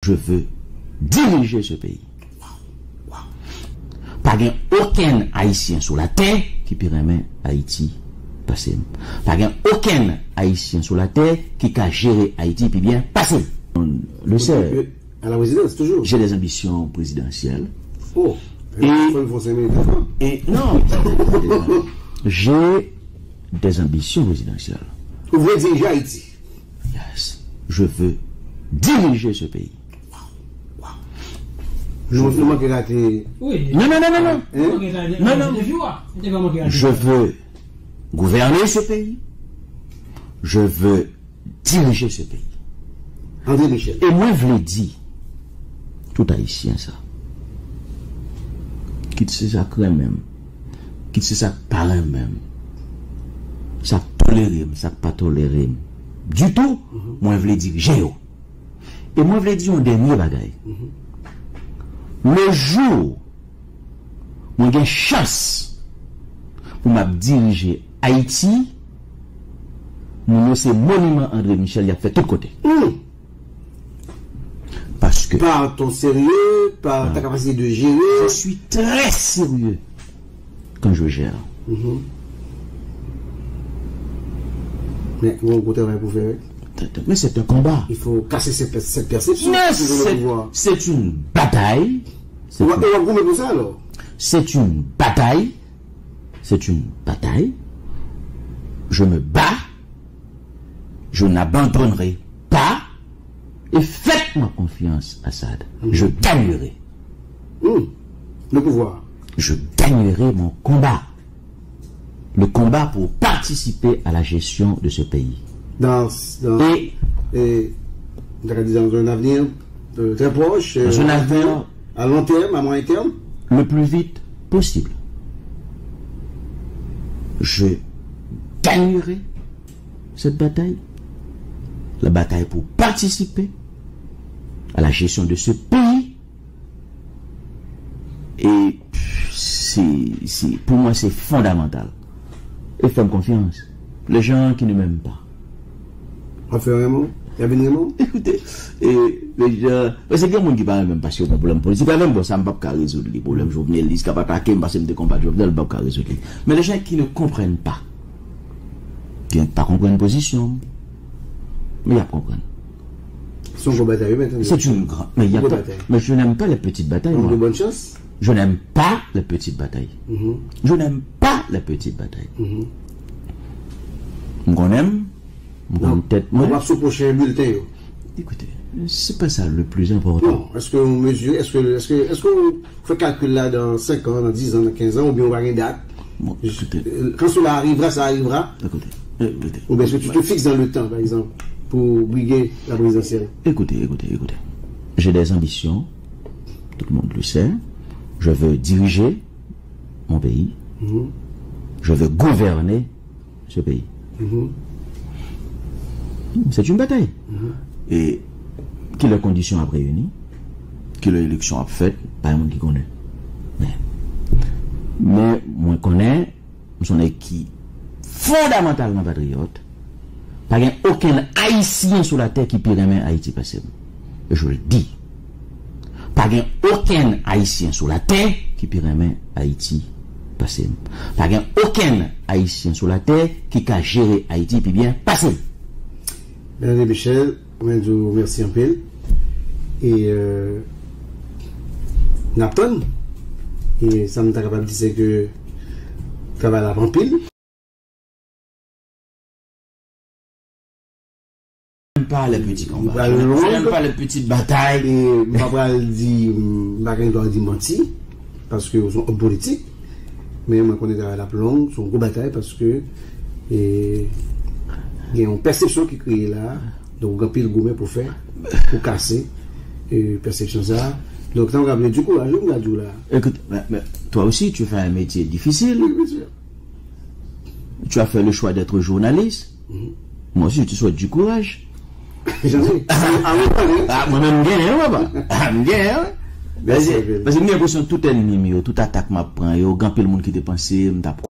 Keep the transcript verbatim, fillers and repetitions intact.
Je veux diriger ce pays. Pa gen okenn Ayisyen sou latè ki pi renmen Ayiti pase m. Pa gen okenn Ayisyen sou latè ki ka jere Ayiti pi byen pase m. Le seul. À la présidence, toujours. J'ai des ambitions présidentielles. Oh, et, faut le foncer, mais d'accord. Et non, j'ai des ambitions présidentielles. Vous voulez diriger Haïti? Yes. Je veux diriger ce pays. Non, nou manke rate. Wi. Non, non, non, non, non. Hein? Nou manke rate. Non, non. Te fi wa. Te pa manke rate. Je veux gouverner ce pays. Je veux diriger ce pays. André Michel. E mwen vle di tout Ayisyen sa, kit se sa k renmen m, kit se sa k pa renmen m, sa k tolere m, sa k pa tolere m ditou, mwen vle dirije yo. E mwen vle di yon dènye bagay. Le jou mwen gen chans pou m ap dirije Ayiti, moun yo se moniman André Michel y ap fè tout kote. Paske par ton sérieux, par ta capacité de gérer. Je suis très sérieux quand je gère. Men gen yon gwo travay pou fè, wi. Men c'est un combat. Il faut casser cette, cette perception. Mais c'est une bataille. C'est une bataille. C'est une bataille. Je me bats. Je n'abandonnerai pas. Et faites-moi confiance, Assad. Je gagnerai. Le pouvoir. Je gagnerai mon combat. Le combat pour participer à la gestion de ce pays. Dans, dans, et, et, dans un avenir, euh, très proche, dans un avenir à long terme, à moyen terme, le plus vite possible. Je gagnerai cette bataille, la bataille pour participer à la gestion de ce pays. E se, se, pou mwen, se fondamantal. E fè m konfyans. Les gens qui ne m'aiment pas. W ap fè renmen w? Y ap vin renmen w? Ekoute, e, les gens, paske gen moun ki pa renmen m paske yo gen pwoblèm politik avè m, bon, sa m p ap ka rezoud li. Pwoblèm Jovenel, li ka atake m paske m te konbat Jovenel, m p ap ka rezoud li. Men les gens qui ne comprennent pas, ki pa konprann pozisyon m, men y ap konprann. Se yon gwo batay, wi, men tande. C'est une grande, mais il y a pas, mais je n'aime pas les petites batailles, moi. Bonne chance. Je n'aime pas les petites batailles. Je n'aime pas les petites batailles. M konnen m, m konnen tèt mwen. Donk, w ap sou pwochen bilten yo. Écoutez, c'est pas ça le plus important. Non, èske w mezire, èske, èske, èske w fè kalkil la dans cinq ans, dans dix ans, dans quinze ans, oubyen w pa gen dat? Bon, écoutez. Quand cela arrivera, ça arrivera. Écoutez, écoutez. Oubyen èske tu te fixes dans le temps, par exemple, pour briguer la présidentielle? Écoutez, écoutez, écoutez. J'ai des ambitions, tout le monde le sait. Je veux diriger mon pays. Je veux gouverner ce pays. C'est une bataille. E kilè kondisyon ap reyini, kilè eleksyon ap fèt, pa gen moun ki konnen. Men, men mwen konnen, m se yon nèg ki fondamantalman patriyòt. Pa gen okenn Ayisyen sou latè ki pi renmen Ayiti pase m. Je le dis. Pa gen okenn Ayisyen sou latè ki pi renmen Ayiti pase m. Pa gen okenn Ayisyen sou latè ki ka jere Ayiti pi byen pase m. Bernadette Michel, mwen di w mèsi anpil. E, euh, n ap tann. E sa m ta kapab di, se ke travay la ap anpil. J'aime pas les petits combats. Li pral long. J'aime pas les petites batailles. E m pa pral di, m pa gen dwa di manti, paske w se yon òm politik. Men mwen konnen travay la ap long, se yon gwo batay, paske, e, gen yon pèsepsyon ki kreye la, donk gen anpil goumen pou fè, pou kase, e, pèsepsyon sa. Donk, sa m ka vle di kouraj, wi, m ka di w la. Écoute, mais, mais toi aussi, tu fais un métier difficile. Oui, bien sûr. Tu as fait le choix d'être journaliste. Moi aussi, je te souhaite du courage. Janti. Ah, mwen menm, m genyen, papa. Ah, m genyen, wi. Paske, paske m gen enpresyon tout ènmi m yo, tout atak m ap pran yo, gen anpil moun ki te panse m t ap